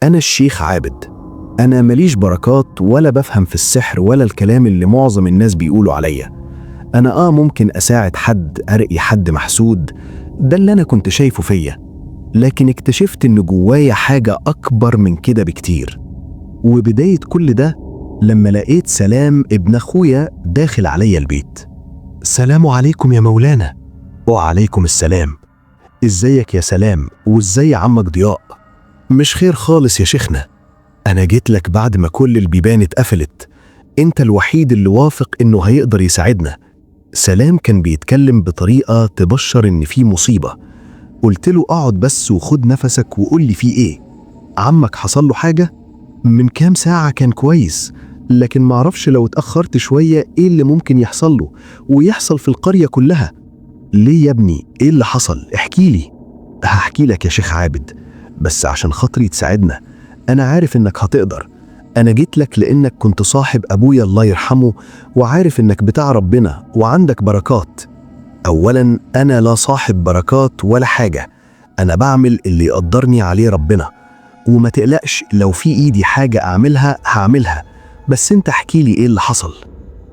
أنا الشيخ عابد. أنا ماليش بركات ولا بفهم في السحر ولا الكلام اللي معظم الناس بيقولوا عليا. أنا ممكن أساعد حد، أرقي حد محسود، ده اللي أنا كنت شايفه فيا، لكن اكتشفت إن جوايا حاجة أكبر من كده بكتير. وبداية كل ده لما لقيت سلام ابن أخويا داخل عليا البيت. سلام عليكم يا مولانا. وعليكم السلام. ازيك يا سلام، وازاي عمك ضياء؟ مش خير خالص يا شيخنا. أنا جيت لك بعد ما كل البيبان اتقفلت، أنت الوحيد اللي وافق إنه هيقدر يساعدنا. سلام كان بيتكلم بطريقة تبشر إن في مصيبة. قلت له اقعد بس وخد نفسك وقول لي فيه إيه. عمك حصل له حاجة؟ من كام ساعة كان كويس، لكن معرفش لو اتأخرت شوية إيه اللي ممكن يحصل له ويحصل في القرية كلها. ليه يا ابني؟ إيه اللي حصل؟ احكي لي. هحكي لك يا شيخ عابد، بس عشان خاطري تساعدنا. أنا عارف إنك هتقدر. أنا جيت لك لأنك كنت صاحب أبويا الله يرحمه، وعارف إنك بتاع ربنا وعندك بركات. أولاً أنا لا صاحب بركات ولا حاجة، أنا بعمل اللي يقدرني عليه ربنا، وما تقلقش لو في إيدي حاجة أعملها هعملها، بس أنت احكي لي إيه اللي حصل.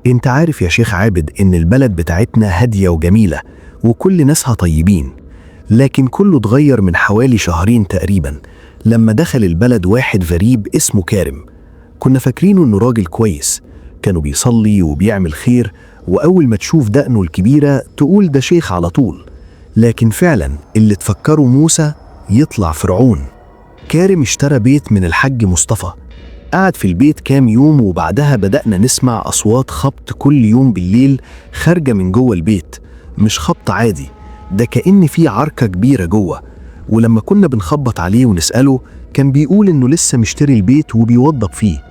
أنت عارف يا شيخ عابد إن البلد بتاعتنا هادية وجميلة وكل ناسها طيبين، لكن كله اتغير من حوالي شهرين تقريبا لما دخل البلد واحد غريب اسمه كارم. كنا فاكرينه إنه راجل كويس، كانوا بيصلي وبيعمل خير، وأول ما تشوف دقنه الكبيرة تقول ده شيخ على طول، لكن فعلا اللي تفكره موسى يطلع فرعون. كارم اشترى بيت من الحاج مصطفى، قعد في البيت كام يوم، وبعدها بدأنا نسمع أصوات خبط كل يوم بالليل خارجة من جوه البيت. مش خبط عادي، ده كأن في عركة كبيرة جوه. ولما كنا بنخبط عليه ونسأله كان بيقول إنه لسه مشتري البيت وبيوضب فيه.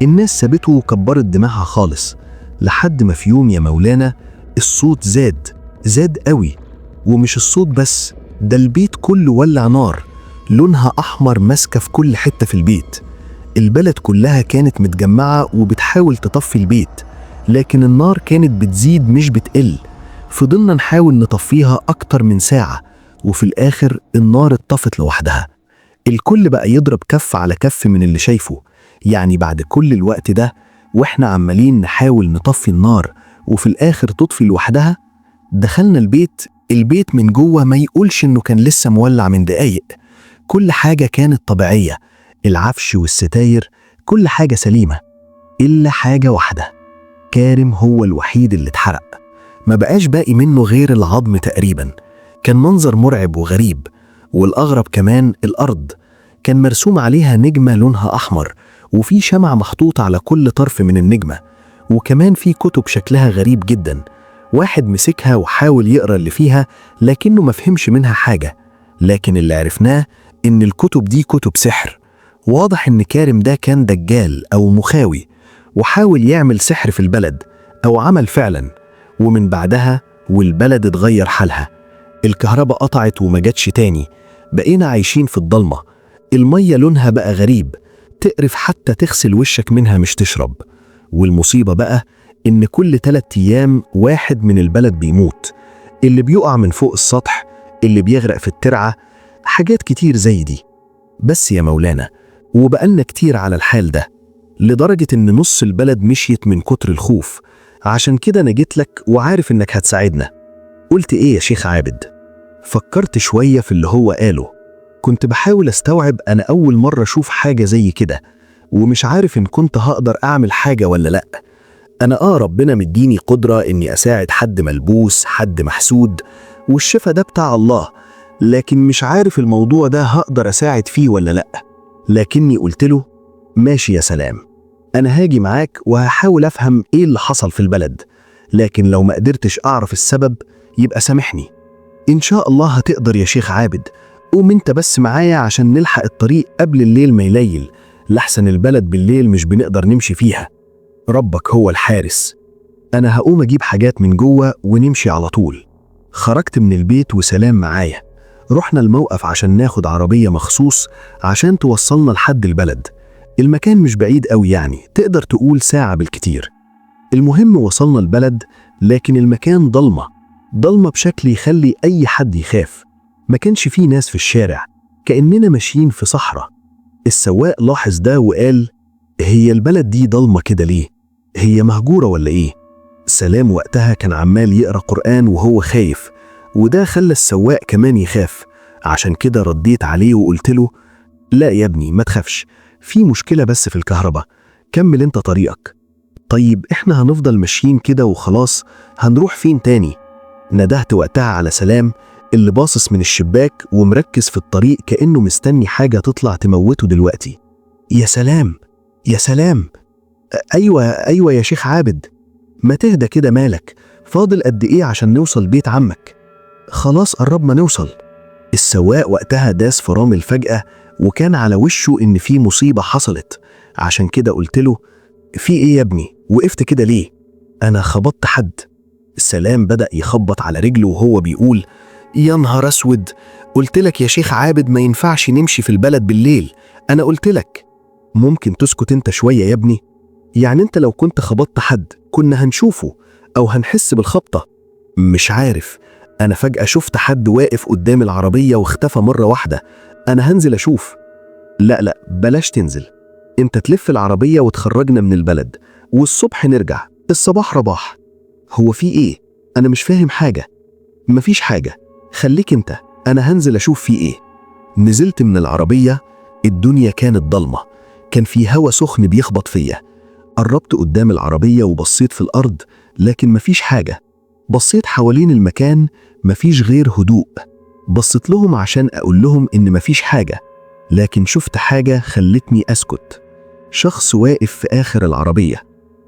الناس سابته وكبرت دماغها خالص، لحد ما في يوم يا مولانا الصوت زاد زاد قوي. ومش الصوت بس، ده البيت كله ولع نار لونها أحمر ماسكة في كل حتة في البيت. البلد كلها كانت متجمعة وبتحاول تطفي البيت، لكن النار كانت بتزيد مش بتقل. فضلنا نحاول نطفيها أكتر من ساعة، وفي الآخر النار اتطفت لوحدها. الكل بقى يضرب كف على كف من اللي شايفه. يعني بعد كل الوقت ده وإحنا عمالين نحاول نطفي النار وفي الآخر تطفي لوحدها. دخلنا البيت، البيت من جوه ما يقولش إنه كان لسه مولع من دقايق. كل حاجة كانت طبيعية، العفش والستاير كل حاجة سليمة، إلا حاجة واحدة: كارم هو الوحيد اللي اتحرق، ما بقاش باقي منه غير العظم تقريبا. كان منظر مرعب وغريب. والأغرب كمان الأرض كان مرسوم عليها نجمة لونها أحمر، وفي شمع محطوط على كل طرف من النجمة، وكمان في كتب شكلها غريب جدا. واحد مسكها وحاول يقرأ اللي فيها لكنه ما فهمش منها حاجة، لكن اللي عرفناه إن الكتب دي كتب سحر. واضح إن كارم ده كان دجال أو مخاوي، وحاول يعمل سحر في البلد أو عمل فعلا. ومن بعدها والبلد اتغير حالها، الكهرباء قطعت وما جاتش تاني، بقينا عايشين في الضلمة. المية لونها بقى غريب، تقرف حتى تغسل وشك منها مش تشرب. والمصيبة بقى إن كل 3 أيام واحد من البلد بيموت، اللي بيقع من فوق السطح، اللي بيغرق في الترعة، حاجات كتير زي دي. بس يا مولانا وبقالنا كتير على الحال ده، لدرجة إن نص البلد مشيت من كتر الخوف. عشان كده أنا جيت لك وعارف إنك هتساعدنا. قلت إيه يا شيخ عابد؟ فكرت شوية في اللي هو قاله، كنت بحاول أستوعب أنا أول مرة أشوف حاجة زي كده، ومش عارف إن كنت هقدر أعمل حاجة ولا لأ. أنا ربنا مديني قدرة إني أساعد حد ملبوس، حد محسود، والشفا ده بتاع الله، لكن مش عارف الموضوع ده هقدر أساعد فيه ولا لأ. لكني قلت له ماشي يا سلام، أنا هاجي معاك وهحاول أفهم إيه اللي حصل في البلد، لكن لو ما قدرتش أعرف السبب يبقى سامحني. إن شاء الله هتقدر يا شيخ عابد، قوم انت بس معايا عشان نلحق الطريق قبل الليل ما يليل، لحسن البلد بالليل مش بنقدر نمشي فيها. ربك هو الحارس. أنا هقوم أجيب حاجات من جوه ونمشي على طول. خرجت من البيت وسلام معايا، رحنا الموقف عشان ناخد عربية مخصوص عشان توصلنا لحد البلد. المكان مش بعيد قوي، يعني تقدر تقول ساعة بالكتير. المهم وصلنا البلد، لكن المكان ضلمة ضلمة بشكل يخلي أي حد يخاف. ما كانش فيه ناس في الشارع، كأننا ماشيين في صحراء. السواق لاحظ ده وقال: هي البلد دي ضلمة كده ليه؟ هي مهجورة ولا إيه؟ سلام وقتها كان عمال يقرأ قرآن وهو خايف، وده خلى السواق كمان يخاف. عشان كده رديت عليه وقلت له: لا يا ابني ما تخافش، في مشكلة بس في الكهرباء، كمل انت طريقك. طيب احنا هنفضل ماشيين كده وخلاص، هنروح فين تاني؟ ندهت وقتها على سلام اللي باصص من الشباك ومركز في الطريق كأنه مستني حاجة تطلع تموته دلوقتي. يا سلام يا سلام، أيوة يا شيخ عابد، ما تهدى كده، مالك؟ فاضل قد إيه عشان نوصل بيت عمك؟ خلاص قربنا نوصل. السواق وقتها داس فرامل فجأة، وكان على وشه إن في مصيبة حصلت. عشان كده قلت له: في إيه يا ابني؟ وقفت كده ليه؟ أنا خبطت حد. السلام بدأ يخبط على رجله وهو بيقول: يا نهار أسود، قلت لك يا شيخ عابد ما ينفعش نمشي في البلد بالليل، أنا قلت لك. ممكن تسكت أنت شوية يا ابني؟ يعني أنت لو كنت خبطت حد كنا هنشوفه أو هنحس بالخبطة. مش عارف، أنا فجأة شفت حد واقف قدام العربية واختفى مرة واحدة، أنا هنزل أشوف. لا لا بلاش تنزل، أنت تلف العربية وتخرجنا من البلد، والصبح نرجع، الصباح رباح. هو في إيه؟ أنا مش فاهم حاجة. مفيش حاجة، خليك أنت، أنا هنزل أشوف في إيه. نزلت من العربية، الدنيا كانت ضلمة، كان في هوا سخن بيخبط فيا. قربت قدام العربية وبصيت في الأرض، لكن مفيش حاجة. بصيت حوالين المكان، مفيش غير هدوء. بصيت لهم عشان أقول لهم إن مفيش حاجة، لكن شفت حاجة خلتني أسكت. شخص واقف في آخر العربية،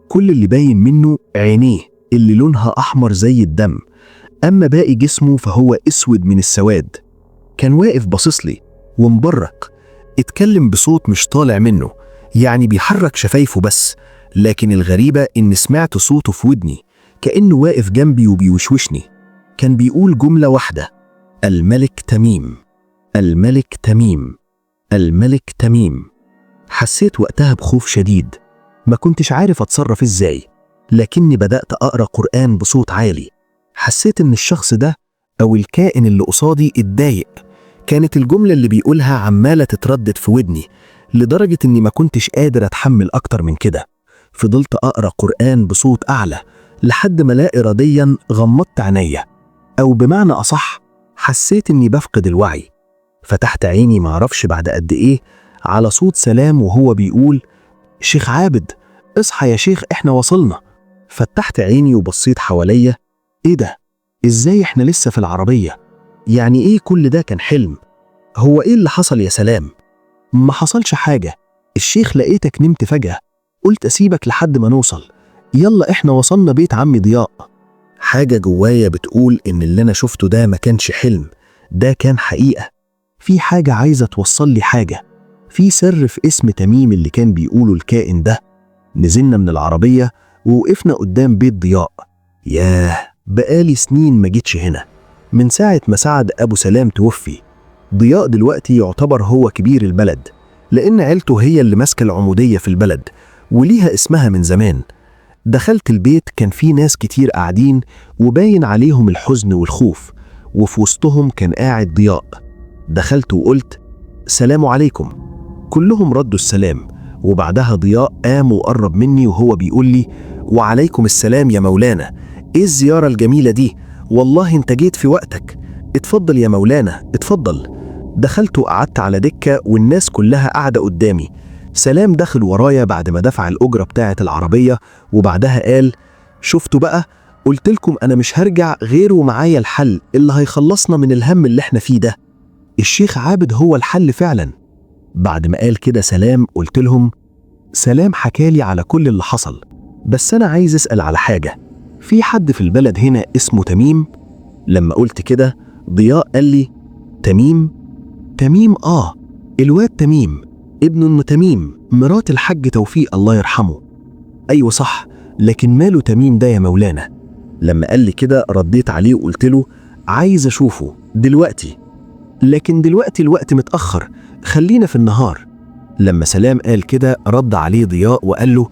كل اللي باين منه عينيه اللي لونها أحمر زي الدم، أما باقي جسمه فهو أسود من السواد. كان واقف باصصلي ومبرق، اتكلم بصوت مش طالع منه، يعني بيحرك شفايفه بس، لكن الغريبة إن سمعت صوته في ودني كأنه واقف جنبي وبيوشوشني. كان بيقول جملة واحدة: الملك تميم، الملك تميم، الملك تميم. حسيت وقتها بخوف شديد، ما كنتش عارف أتصرف إزاي، لكني بدأت أقرأ قرآن بصوت عالي. حسيت إن الشخص ده أو الكائن اللي قصادي اتضايق. كانت الجملة اللي بيقولها عمالة تتردد في ودني لدرجة إني ما كنتش قادر أتحمل أكتر من كده. فضلت أقرأ قرآن بصوت أعلى لحد ما لا إراديا غمضت عينيا، أو بمعنى أصح حسيت إني بفقد الوعي. فتحت عيني معرفش بعد قد إيه على صوت سلام وهو بيقول: شيخ عابد اصحى يا شيخ، إحنا وصلنا. فتحت عيني وبصيت حواليا، إيه ده؟ إزاي إحنا لسه في العربية؟ يعني إيه كل ده كان حلم؟ هو إيه اللي حصل يا سلام؟ ما حصلش حاجة، الشيخ لقيتك نمت فجأة، قلت أسيبك لحد ما نوصل، يلا إحنا وصلنا بيت عمي ضياء. حاجة جوايا بتقول إن اللي أنا شفته ده ما كانش حلم، ده كان حقيقة. في حاجة عايزة توصل لي حاجة، في سر في اسم تميم اللي كان بيقوله الكائن ده. نزلنا من العربية ووقفنا قدام بيت ضياء. ياه، بقالي سنين ما جيتش هنا، من ساعة ما سعد أبو سلام توفي. ضياء دلوقتي يعتبر هو كبير البلد، لأن عيلته هي اللي ماسكة العمودية في البلد وليها اسمها من زمان. دخلت البيت، كان في ناس كتير قاعدين وباين عليهم الحزن والخوف، وفي وسطهم كان قاعد ضياء. دخلت وقلت: سلام عليكم. كلهم ردوا السلام، وبعدها ضياء قام وقرب مني وهو بيقول لي: وعليكم السلام يا مولانا، ايه الزيارة الجميلة دي؟ والله انت جيت في وقتك، اتفضل يا مولانا اتفضل. دخلت وقعدت على دكة والناس كلها قاعدة قدامي. سلام دخل ورايا بعد ما دفع الأجرة بتاعة العربية، وبعدها قال: شفتوا بقى، قلتلكم أنا مش هرجع غير ومعايا الحل اللي هيخلصنا من الهم اللي احنا فيه ده. الشيخ عابد هو الحل فعلا. بعد ما قال كده سلام، قلت لهم: سلام حكالي على كل اللي حصل، بس أنا عايز أسأل على حاجة، في حد في البلد هنا اسمه تميم؟ لما قلت كده ضياء قال لي: تميم؟ تميم؟ آه، الواد تميم، ابن ام تميم مرات الحاج توفيق الله يرحمه. أيوة صح، لكن ماله تميم ده يا مولانا؟ لما قال لي كده رديت عليه وقلت له: عايز أشوفه دلوقتي، لكن دلوقتي الوقت متأخر، خلينا في النهار. لما سلام قال كده رد عليه ضياء وقال له: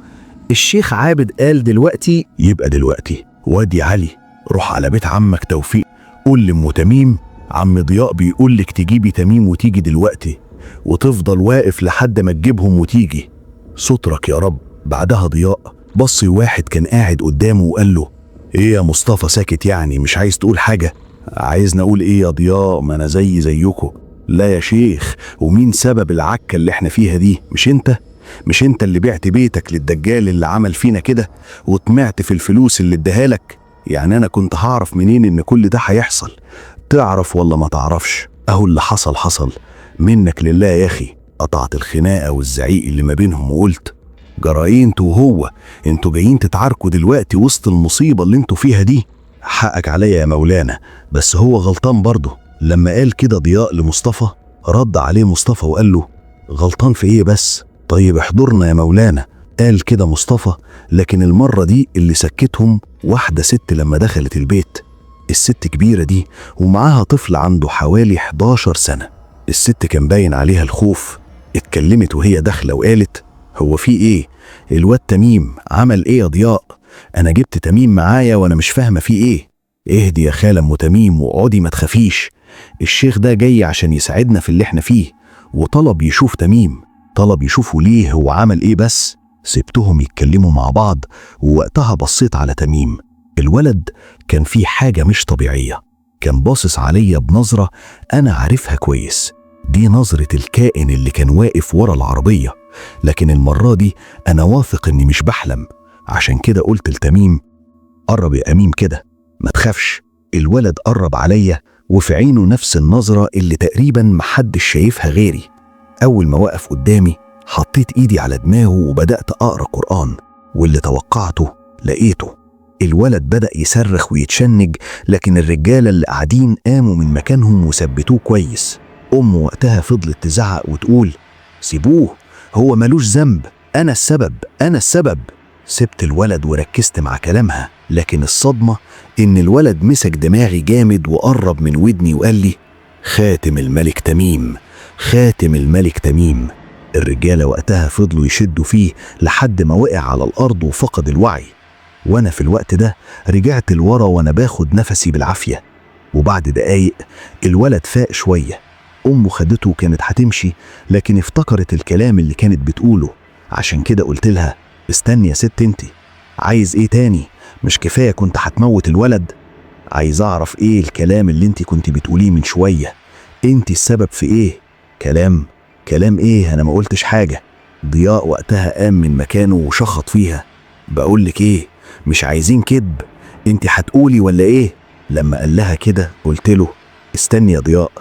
الشيخ عابد قال دلوقتي يبقى دلوقتي. وادي علي روح على بيت عمك توفيق، قول لأم تميم عم ضياء بيقول لك تجيبي تميم وتيجي دلوقتي. وتفضل واقف لحد ما تجيبهم وتيجي. سترك يا رب. بعدها ضياء بص واحد كان قاعد قدامه وقال له: ايه يا مصطفى ساكت يعني، مش عايز تقول حاجة؟ عايزني اقول ايه يا ضياء، ما انا زي زيكو. لا يا شيخ، ومين سبب العكة اللي احنا فيها دي؟ مش انت؟ مش انت اللي بعت بيتك للدجال اللي عمل فينا كده وطمعت في الفلوس اللي اداهالك؟ يعني انا كنت هعرف منين ان كل ده هيحصل؟ تعرف ولا ما تعرفش؟ اهو اللي حصل حصل، منك لله يا اخي. قطعت الخناقة والزعيق اللي ما بينهم وقلت: جرى انتوا وهو، انتوا جايين تتعاركوا دلوقتي وسط المصيبة اللي انتوا فيها دي؟ حقك عليا يا مولانا، بس هو غلطان برضه. لما قال كده ضياء لمصطفى، رد عليه مصطفى وقال له: غلطان في ايه بس؟ طيب احضرنا يا مولانا. قال كده مصطفى، لكن المرة دي اللي سكتهم واحدة ست لما دخلت البيت. الست كبيرة دي ومعاها طفل عنده حوالي 11 سنة. الست كان باين عليها الخوف. اتكلمت وهي داخلة وقالت: هو في ايه؟ الواد تميم عمل ايه يا ضياء؟ انا جبت تميم معايا وانا مش فاهمة في ايه. اهدي يا خالة ام تميم واقعدي ما تخافيش، الشيخ ده جاي عشان يساعدنا في اللي احنا فيه، وطلب يشوف تميم، طلب يشوفه ليه هو عمل ايه بس. سبتهم يتكلموا مع بعض، ووقتها بصيت على تميم. الولد كان فيه حاجة مش طبيعية، كان باصص عليا بنظرة أنا عارفها كويس، دي نظرة الكائن اللي كان واقف ورا العربية. لكن المرة دي أنا واثق إني مش بحلم، عشان كده قلت لتميم: قرب يا أميم كده، ما تخافش. الولد قرب عليا وفي عينه نفس النظرة اللي تقريبا محدش شايفها غيري. أول ما وقف قدامي حطيت إيدي على دماغه وبدأت أقرأ قرآن، واللي توقعته لقيته. الولد بدأ يصرخ ويتشنج، لكن الرجالة اللي قاعدين قاموا من مكانهم وثبتوه كويس. أمه وقتها فضلت تزعق وتقول: سيبوه، هو ملوش ذنب، أنا السبب، أنا السبب. سبت الولد وركزت مع كلامها، لكن الصدمة إن الولد مسك دماغي جامد وقرب من ودني وقال لي: خاتم الملك تميم، خاتم الملك تميم. الرجالة وقتها فضلوا يشدوا فيه لحد ما وقع على الأرض وفقد الوعي. وأنا في الوقت ده رجعت لورا وأنا باخد نفسي بالعافية. وبعد دقايق الولد فاق شوية. أمه خدته وكانت هتمشي، لكن افتكرت الكلام اللي كانت بتقوله، عشان كده قلت لها: استني يا ست انتي، عايز ايه تاني؟ مش كفاية كنت هتموت الولد؟ عايز اعرف ايه الكلام اللي انتي كنت بتقوليه من شوية؟ انتي السبب في ايه؟ كلام؟ كلام ايه؟ انا ما قلتش حاجة. ضياء وقتها قام من مكانه وشخط فيها: بقولك ايه، مش عايزين كذب، انتي هتقولي ولا ايه؟ لما قال لها كده قلت له: استني يا ضياء،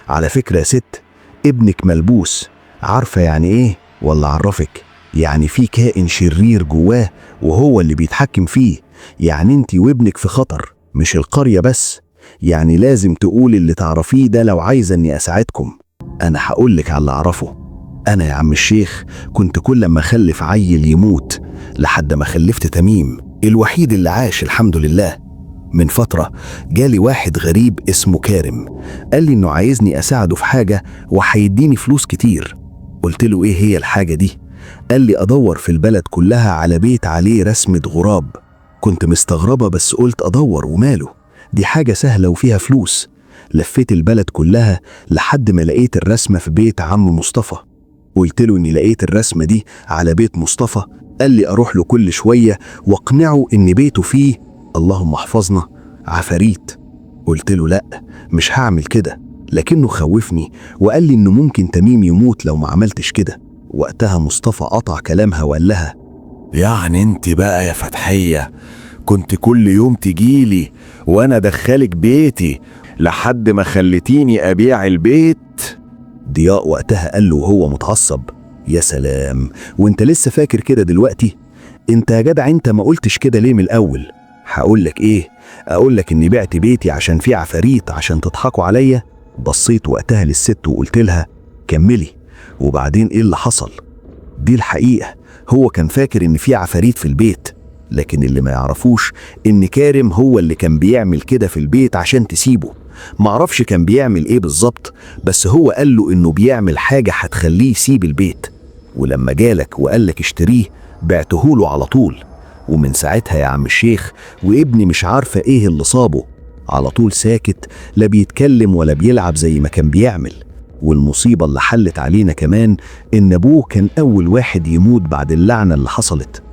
على فكرة يا ست، ابنك ملبوس. عارفة يعني ايه ولا عرفك؟ يعني في كائن شرير جواه وهو اللي بيتحكم فيه، يعني انتي وابنك في خطر، مش القرية بس. يعني لازم تقولي اللي تعرفيه ده لو عايزة اني اساعدكم. انا هقولك على اللي اعرفه. انا يا عم الشيخ كنت كل ما اخلف عيل يموت، لحد ما خلفت تميم الوحيد اللي عاش الحمد لله. من فترة جالي واحد غريب اسمه كارم، قال لي انه عايزني اساعده في حاجة وهيديني فلوس كتير. قلت له ايه هي الحاجة دي؟ قال لي ادور في البلد كلها على بيت عليه رسمة غراب. كنت مستغربة بس قلت ادور وماله، دي حاجة سهلة وفيها فلوس. لفيت البلد كلها لحد ما لقيت الرسمة في بيت عم مصطفى. قلت له اني لقيت الرسمة دي على بيت مصطفى، قال لي اروح له كل شوية واقنعه ان بيته فيه، اللهم احفظنا، عفاريت. قلت له لا مش هعمل كده، لكنه خوفني وقال لي انه ممكن تميم يموت لو ما عملتش كده. وقتها مصطفى قطع كلامها وقال لها: يعني انت بقى يا فتحية كنت كل يوم تجيلي وانا ادخلك بيتي لحد ما خلتيني ابيع البيت؟ ضياء وقتها قال له وهو متعصب: يا سلام، وانت لسه فاكر كده دلوقتي؟ انت يا جدع انت ما قلتش كده ليه من الاول؟ هقول لك ايه؟ اقول لك اني بعت بيتي عشان فيه عفاريت عشان تضحكوا عليا؟ بصيت وقتها للست وقلت لها: كملي، وبعدين ايه اللي حصل؟ دي الحقيقة، هو كان فاكر ان في عفاريت في البيت، لكن اللي ما يعرفوش ان كارم هو اللي كان بيعمل كده في البيت عشان تسيبه. معرفش كان بيعمل ايه بالظبط، بس هو قال له انه بيعمل حاجة هتخليه يسيب البيت، ولما جالك وقالك اشتريه بعتهوله على طول. ومن ساعتها يا عم الشيخ وابني مش عارفة ايه اللي صابه، على طول ساكت، لا بيتكلم ولا بيلعب زي ما كان بيعمل. والمصيبة اللي حلت علينا كمان إن أبوه كان أول واحد يموت بعد اللعنة اللي حصلت.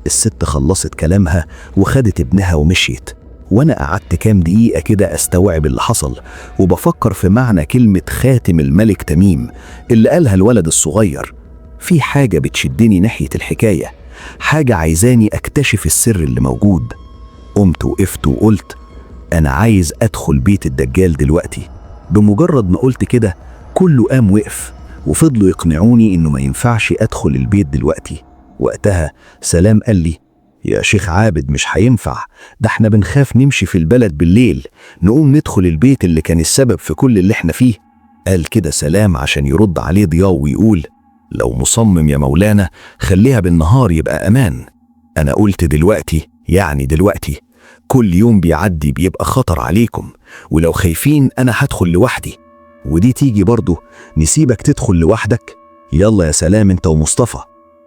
الست خلصت كلامها وخدت ابنها ومشيت، وأنا قعدت كام دقيقة كده أستوعب اللي حصل، وبفكر في معنى كلمة خاتم الملك تميم اللي قالها الولد الصغير. في حاجة بتشدني ناحية الحكاية، حاجة عايزاني أكتشف السر اللي موجود. قمت وقفت وقلت أنا عايز أدخل بيت الدجال دلوقتي. بمجرد ما قلت كده كله قام وقف، وفضلوا يقنعوني إنه ما ينفعش أدخل البيت دلوقتي. وقتها سلام قال لي يا شيخ عابد مش هينفع، ده احنا بنخاف نمشي في البلد بالليل، نقوم ندخل البيت اللي كان السبب في كل اللي احنا فيه. قال كده سلام عشان يرد عليه ضياء ويقول لو مصمم يا مولانا خليها بالنهار يبقى أمان. أنا قلت دلوقتي يعني دلوقتي، كل يوم بيعدي بيبقى خطر عليكم، ولو خايفين أنا هدخل لوحدي، ودي تيجي برضه نسيبك تدخل لوحدك؟ يلا يا سلام انت ومصطفى.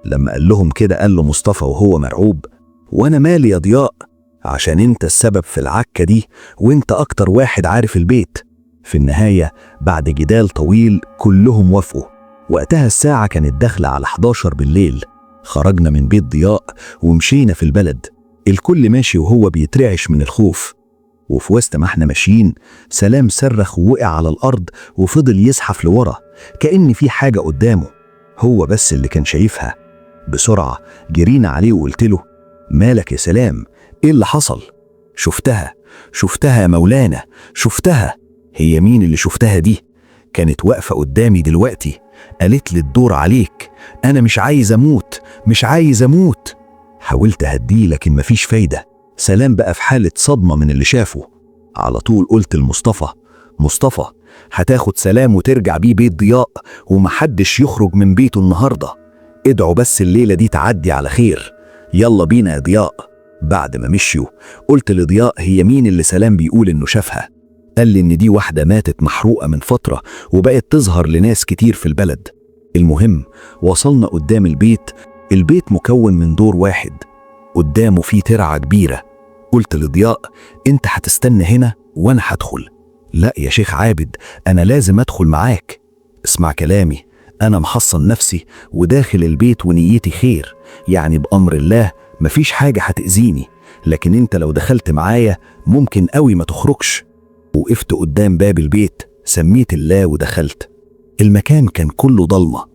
لما قال لهم كده قال له مصطفى وهو مرعوب وانا مالي يا ضياء، عشان انت السبب في العكة دي وانت اكتر واحد عارف البيت. في النهاية بعد جدال طويل كلهم وافقوا. وقتها الساعة كانت داخلة على 11 بالليل. خرجنا من بيت ضياء ومشينا في البلد، الكل ماشي وهو بيترعش من الخوف. وفي وسط ما احنا ماشيين سلام صرخ ووقع على الأرض وفضل يزحف لورا كأن في حاجة قدامه هو بس اللي كان شايفها. بسرعة جرينا عليه وقلت له مالك يا سلام، ايه اللي حصل؟ شفتها، شفتها يا مولانا، شفتها. هي مين اللي شفتها دي؟ كانت واقفة قدامي دلوقتي، قالت لي الدور عليك، أنا مش عايز أموت، مش عايز أموت. حاولت أهديه لكن مفيش فايدة. سلام بقى في حالة صدمة من اللي شافه. على طول قلت لمصطفى مصطفى هتاخد سلام وترجع بيه بيت ضياء، ومحدش يخرج من بيته النهاردة، ادعوا بس الليلة دي تعدي على خير، يلا بينا يا ضياء. بعد ما مشيوا قلت لضياء هي مين اللي سلام بيقول انه شافها؟ قال لي ان دي واحدة ماتت محروقة من فترة وبقت تظهر لناس كتير في البلد. المهم وصلنا قدام البيت. البيت مكون من دور واحد، قدامه فيه ترعة كبيرة. قلت لضياء انت هتستنى هنا وانا هدخل. لا يا شيخ عابد انا لازم ادخل معاك. اسمع كلامي، انا محصن نفسي وداخل البيت ونيتي خير، يعني بأمر الله مفيش حاجة هتأذيني، لكن انت لو دخلت معايا ممكن قوي ما تخرجش. وقفت قدام باب البيت، سميت الله ودخلت. المكان كان كله ضلمة.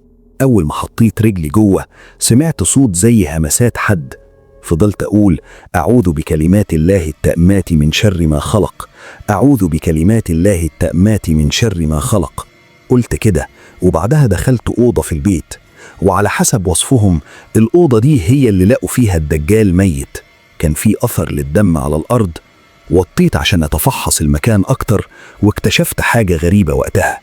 أول ما حطيت رجلي جوه سمعت صوت زي همسات حد. فضلت أقول أعوذ بكلمات الله التامات من شر ما خلق، أعوذ بكلمات الله التامات من شر ما خلق. قلت كده وبعدها دخلت أوضة في البيت، وعلى حسب وصفهم الأوضة دي هي اللي لقوا فيها الدجال ميت. كان في أثر للدم على الأرض. وطيت عشان أتفحص المكان أكتر، واكتشفت حاجة غريبة وقتها.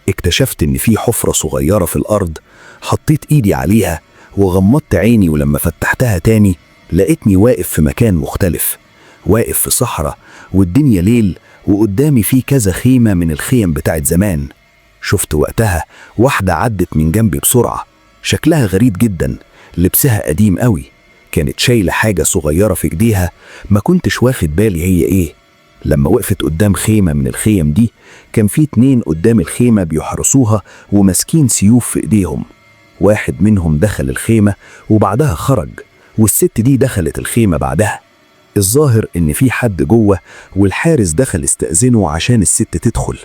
اكتشفت إن في حفرة صغيرة في الأرض، حطيت إيدي عليها وغمضت عيني، ولما فتحتها تاني لقيتني واقف في مكان مختلف، واقف في صحراء والدنيا ليل، وقدامي في كذا خيمة من الخيم بتاعت زمان. شفت وقتها واحدة عدت من جنبي بسرعة، شكلها غريب جدا، لبسها قديم قوي، كانت شايلة حاجة صغيرة في ايديها، ما كنتش واخد بالي هي ايه. لما وقفت قدام خيمة من الخيم دي كان في 2 قدام الخيمة بيحرسوها وماسكين سيوف في ايديهم. واحد منهم دخل الخيمة وبعدها خرج، والست دي دخلت الخيمة بعدها. الظاهر ان في حد جوه، والحارس دخل استأذنه عشان الست تدخل.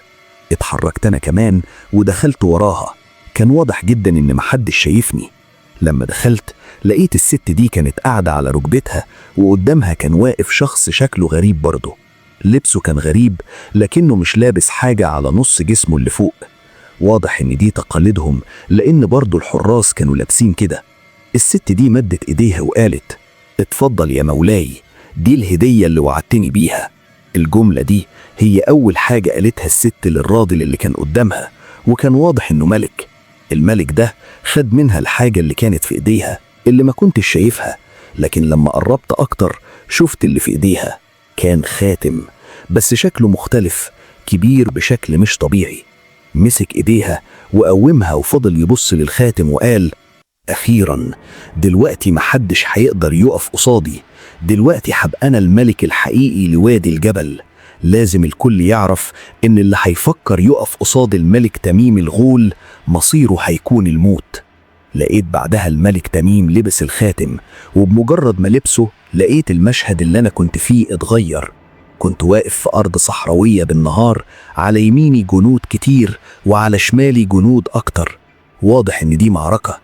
اتحركت انا كمان ودخلت وراها. كان واضح جدا ان محدش شايفني. لما دخلت لقيت الست دي كانت قاعدة على ركبتها، وقدامها كان واقف شخص شكله غريب برضه، لبسه كان غريب لكنه مش لابس حاجة على نص جسمه اللي فوق. واضح ان دي تقاليدهم لان برضه الحراس كانوا لابسين كده. الست دي مدت ايديها وقالت اتفضل يا مولاي، دي الهدية اللي وعدتني بيها. الجملة دي هي أول حاجة قالتها الست للراجل اللي كان قدامها، وكان واضح إنه ملك. الملك ده خد منها الحاجة اللي كانت في إيديها اللي ما كنتش شايفها، لكن لما قربت أكتر شفت اللي في إيديها. كان خاتم بس شكله مختلف، كبير بشكل مش طبيعي. مسك إيديها وقومها وفضل يبص للخاتم وقال أخيرا دلوقتي محدش هيقدر يقف قصادي، دلوقتي هبقى أنا الملك الحقيقي لوادي الجبل. لازم الكل يعرف إن اللي هيفكر يقف قصاد الملك تميم الغول مصيره هيكون الموت. لقيت بعدها الملك تميم لبس الخاتم، وبمجرد ما لبسه لقيت المشهد اللي أنا كنت فيه اتغير. كنت واقف في أرض صحراوية بالنهار، على يميني جنود كتير وعلى شمالي جنود أكتر. واضح إن دي معركة.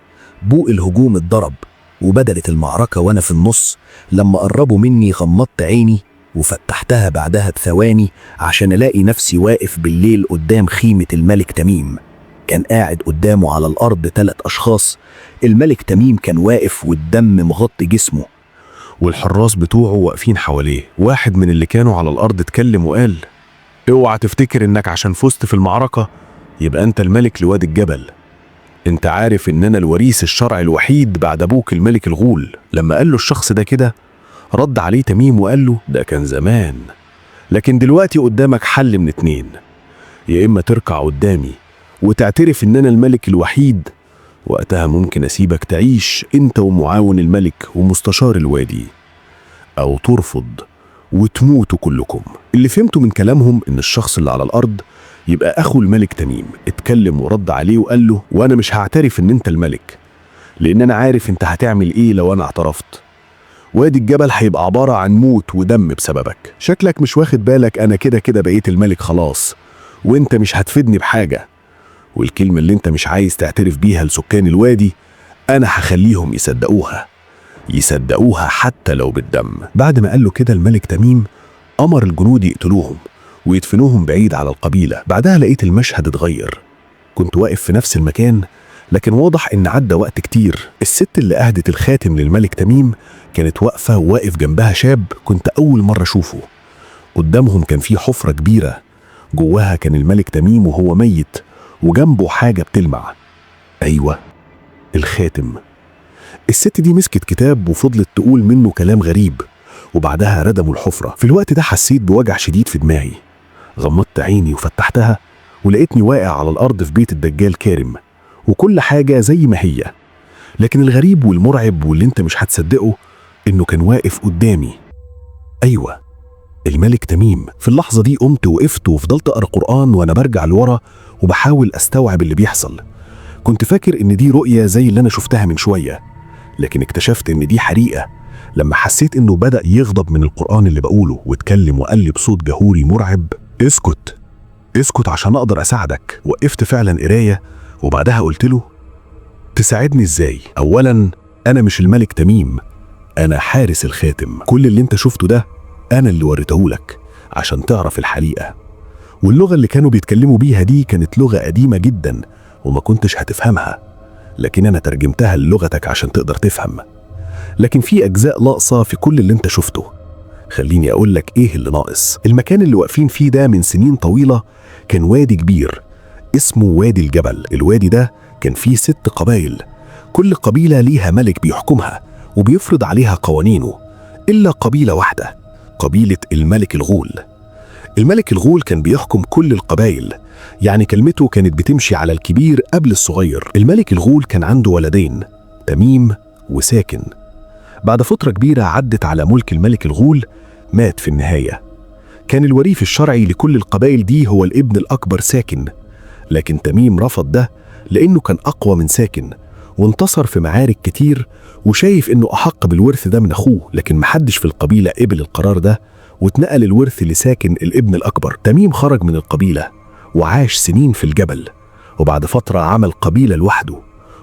بوق الهجوم اتضرب وبدأت المعركة وأنا في النص. لما قربوا مني غمضت عيني وفتحتها بعدها بثواني عشان ألاقي نفسي واقف بالليل قدام خيمة الملك تميم. كان قاعد قدامه على الأرض 3 أشخاص. الملك تميم كان واقف والدم مغطي جسمه، والحراس بتوعه واقفين حواليه. واحد من اللي كانوا على الأرض اتكلم وقال: اوعى تفتكر انك عشان فزت في المعركة يبقى انت الملك لوادي الجبل. انت عارف ان انا الوريث الشرعي الوحيد بعد ابوك الملك الغول. لما قال له الشخص ده كده رد عليه تميم وقال له: ده كان زمان، لكن دلوقتي قدامك حل من 2، يا اما تركع قدامي وتعترف ان انا الملك الوحيد، وقتها ممكن اسيبك تعيش انت ومعاون الملك ومستشار الوادي، او ترفض وتموتوا كلكم. اللي فهمته من كلامهم ان الشخص اللي على الارض يبقى اخو الملك تميم. اتكلم ورد عليه وقال له: وانا مش هعترف ان انت الملك، لان انا عارف انت هتعمل ايه لو انا اعترفت. وادي الجبل هيبقى عبارة عن موت ودم بسببك. شكلك مش واخد بالك انا كده كده بقيت الملك خلاص، وانت مش هتفيدني بحاجة. والكلمة اللي انت مش عايز تعترف بيها لسكان الوادي انا هخليهم يصدقوها، يصدقوها حتى لو بالدم. بعد ما قال له كده الملك تميم أمر الجنود يقتلوهم ويدفنوهم بعيد على القبيلة. بعدها لقيت المشهد اتغير. كنت واقف في نفس المكان، لكن واضح إن عدى وقت كتير. الست اللي أهدت الخاتم للملك تميم كانت واقفة، وواقف جنبها شاب كنت أول مرة أشوفه. قدامهم كان في حفرة كبيرة، جواها كان الملك تميم وهو ميت، وجنبه حاجة بتلمع. أيوة، الخاتم. الست دي مسكت كتاب وفضلت تقول منه كلام غريب، وبعدها ردموا الحفرة. في الوقت ده حسيت بوجع شديد في دماغي. غمضت عيني وفتحتها ولقيتني واقع على الأرض في بيت الدجال كارم، وكل حاجة زي ما هي. لكن الغريب والمرعب واللي انت مش هتصدقه إنه كان واقف قدامي. أيوة، الملك تميم. في اللحظة دي قمت وقفت وفضلت أقرأ قرآن وأنا برجع لورا وبحاول أستوعب اللي بيحصل. كنت فاكر إن دي رؤية زي اللي أنا شفتها من شوية، لكن اكتشفت إن دي حقيقة لما حسيت إنه بدأ يغضب من القرآن اللي بقوله، واتكلم وقال لي بصوت جهوري مرعب: اسكت اسكت عشان أقدر أساعدك. وقفت فعلا قراية، وبعدها قلت له: تساعدني إزاي؟ أولا أنا مش الملك تميم، أنا حارس الخاتم. كل اللي أنت شفته ده أنا اللي وريتهولك عشان تعرف الحقيقة. واللغة اللي كانوا بيتكلموا بيها دي كانت لغة قديمة جدا وما كنتش هتفهمها، لكن أنا ترجمتها للغتك عشان تقدر تفهم. لكن في أجزاء ناقصة في كل اللي أنت شفته. خليني أقول لك إيه اللي ناقص. المكان اللي واقفين فيه ده من سنين طويلة كان وادي كبير اسمه وادي الجبل. الوادي ده كان فيه 6 قبائل، كل قبيلة ليها ملك بيحكمها وبيفرض عليها قوانينه، إلا قبيلة واحدة، قبيلة الملك الغول. الملك الغول كان بيحكم كل القبائل، يعني كلمته كانت بتمشي على الكبير قبل الصغير. الملك الغول كان عنده ولدين، تميم وساكن. بعد فترة كبيرة عدت على ملك الملك الغول، مات في النهاية. كان الوريث الشرعي لكل القبائل دي هو الابن الأكبر ساكن، لكن تميم رفض ده لأنه كان أقوى من ساكن وانتصر في معارك كتير، وشايف إنه أحق بالورث ده من أخوه. لكن محدش في القبيلة قبل القرار ده، واتنقل الورث لساكن الابن الأكبر. تميم خرج من القبيلة وعاش سنين في الجبل، وبعد فترة عمل قبيلة لوحده،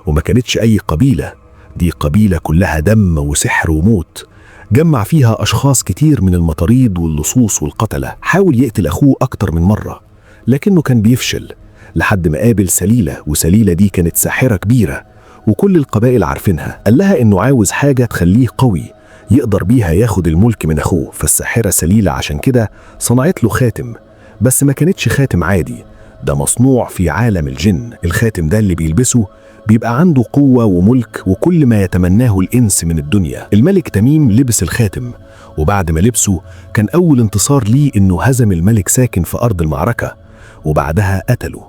وما كانتش أي قبيلة، دي قبيلة كلها دم وسحر وموت، جمع فيها أشخاص كتير من المطاريد واللصوص والقتلة. حاول يقتل أخوه أكتر من مرة لكنه كان بيفشل، لحد ما قابل سليلة، وسليلة دي كانت ساحرة كبيرة وكل القبائل عارفينها. قال لها إنه عاوز حاجة تخليه قوي يقدر بيها ياخد الملك من أخوه. فالساحرة سليلة عشان كده صنعت له خاتم، بس ما كانتش خاتم عادي، ده مصنوع في عالم الجن. الخاتم ده اللي بيلبسه بيبقى عنده قوة وملك وكل ما يتمناه الإنس من الدنيا. الملك تميم لبس الخاتم، وبعد ما لبسه كان أول انتصار ليه إنه هزم الملك ساكن في أرض المعركة، وبعدها قتله.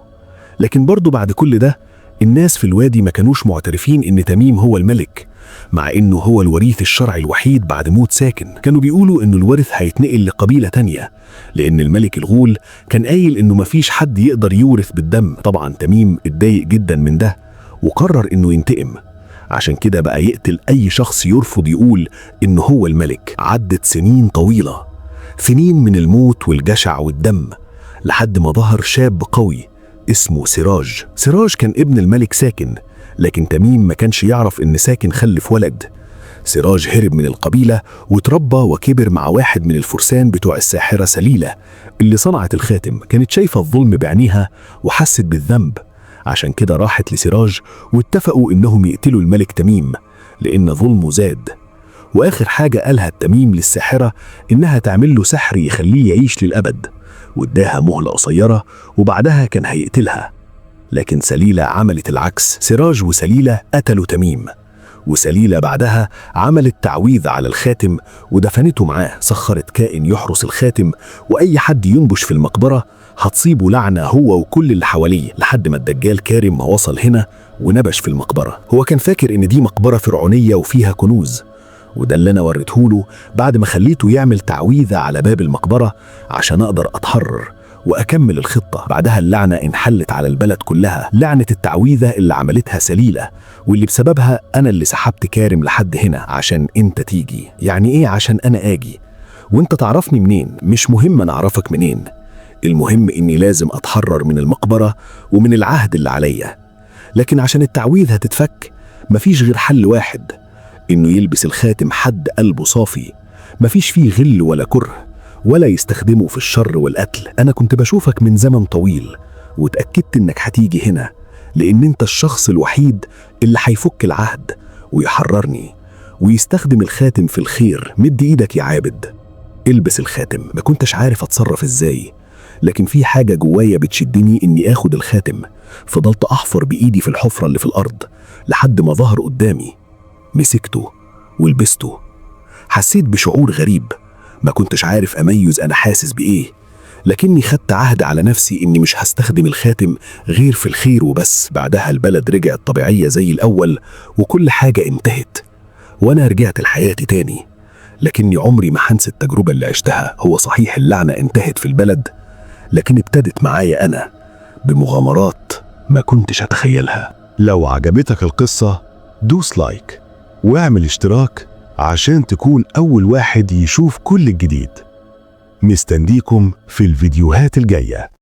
لكن برضه بعد كل ده الناس في الوادي ما كانوش معترفين إن تميم هو الملك، مع إنه هو الوريث الشرعي الوحيد بعد موت ساكن. كانوا بيقولوا إنه الورث هيتنقل لقبيلة تانية، لأن الملك الغول كان قايل إنه مفيش حد يقدر يورث بالدم. طبعا تميم اتضايق جدا من ده وقرر إنه ينتقم، عشان كده بقى يقتل أي شخص يرفض يقول إنه هو الملك. عدت سنين طويلة، سنين من الموت والجشع والدم، لحد ما ظهر شاب قوي اسمه سراج. سراج كان ابن الملك ساكن، لكن تميم ما كانش يعرف إن ساكن خلف ولد. سراج هرب من القبيلة وتربى وكبر مع واحد من الفرسان بتوع الساحرة سليلة اللي صنعت الخاتم. كانت شايفة الظلم بعينيها وحست بالذنب، عشان كده راحت لسراج واتفقوا إنهم يقتلوا الملك تميم لأن ظلمه زاد. وآخر حاجة قالها التميم للساحرة إنها تعمل له سحر يخليه يعيش للأبد، واداها مهلة قصيرة وبعدها كان هيقتلها. لكن سليلة عملت العكس، سراج وسليلة قتلوا تميم، وسليلة بعدها عملت تعويذ على الخاتم ودفنته معاه. سخرت كائن يحرس الخاتم، وأي حد ينبش في المقبرة هتصيبه لعنة هو وكل اللي حواليه، لحد ما الدجال كارم ما وصل هنا ونبش في المقبرة. هو كان فاكر إن دي مقبرة فرعونية وفيها كنوز، وده اللي أنا وريتهوله بعد ما خليته يعمل تعويذة على باب المقبرة عشان أقدر أتحرر وأكمل الخطة. بعدها اللعنة انحلت على البلد كلها، لعنة التعويذة اللي عملتها سليلة واللي بسببها أنا اللي سحبت كارم لحد هنا عشان أنت تيجي. يعني إيه عشان أنا آجي؟ وأنت تعرفني منين؟ مش مهم أنا أعرفك منين، المهم إني لازم أتحرر من المقبرة ومن العهد اللي عليا. لكن عشان التعويذة تتفك مفيش غير حل واحد، إنه يلبس الخاتم حد قلبه صافي، مفيش فيه غل ولا كره، ولا يستخدمه في الشر والقتل. أنا كنت بشوفك من زمن طويل وتأكدت إنك هتيجي هنا، لأن أنت الشخص الوحيد اللي هيفك العهد ويحررني ويستخدم الخاتم في الخير. مد إيدك يا عابد، البس الخاتم. ما كنتش عارف أتصرف إزاي، لكن في حاجة جوايا بتشدني إني آخد الخاتم. فضلت أحفر بإيدي في الحفرة اللي في الأرض لحد ما ظهر قدامي. مسكته ولبسته. حسيت بشعور غريب، ما كنتش عارف أميز أنا حاسس بإيه، لكني خدت عهد على نفسي إني مش هستخدم الخاتم غير في الخير وبس. بعدها البلد رجعت طبيعية زي الأول وكل حاجة انتهت، وأنا رجعت لحياتي تاني. لكني عمري ما هنسى التجربة اللي عشتها. هو صحيح اللعنة انتهت في البلد، لكن ابتدت معايا أنا بمغامرات ما كنتش أتخيلها. لو عجبتك القصة دوس like واعمل اشتراك عشان تكون أول واحد يشوف كل الجديد. مستنيكم في الفيديوهات الجاية.